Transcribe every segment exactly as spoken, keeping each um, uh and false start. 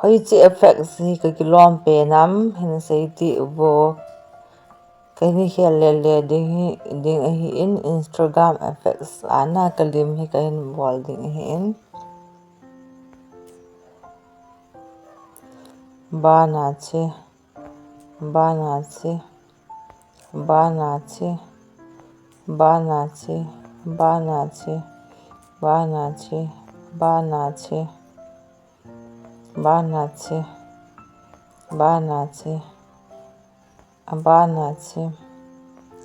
Hoiche effects hi kakilom pen am, hin sei teh uvo. Kahin khel le le ding hi, ding ahin, Instagram effects ana kalim hi kahin bol ding ahin. Bana che, bana che, bana che, bana che, bana che, bana che, bana che, bana che, bana che, abana che,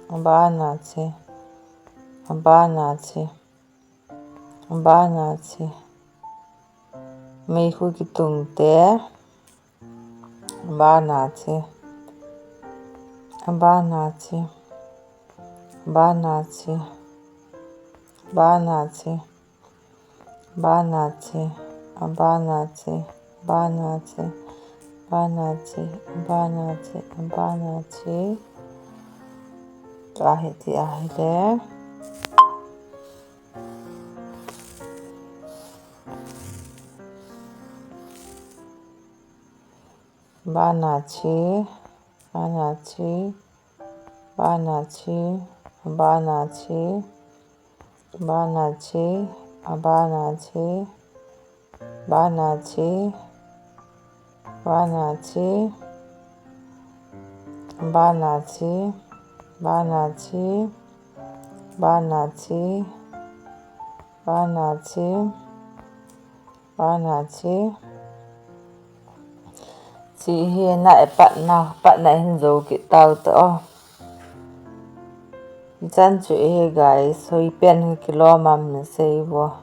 abana che, abana che, abana che. Meikhu kitung te. Abana che, abana che, abana che, abana che, abana che, abana che, abana che, abana che, abana che, abana che. Tua hi ti ahile. Bana che, bana che, bana che, bana che, bana che, abana che, bana che, bana che, bana che, bana che, bana che, bana che, bana che. Chi hi na e patna, patna hin jou kit tau te o. Chan chu e guys, hoipen kakilom am sei uvo.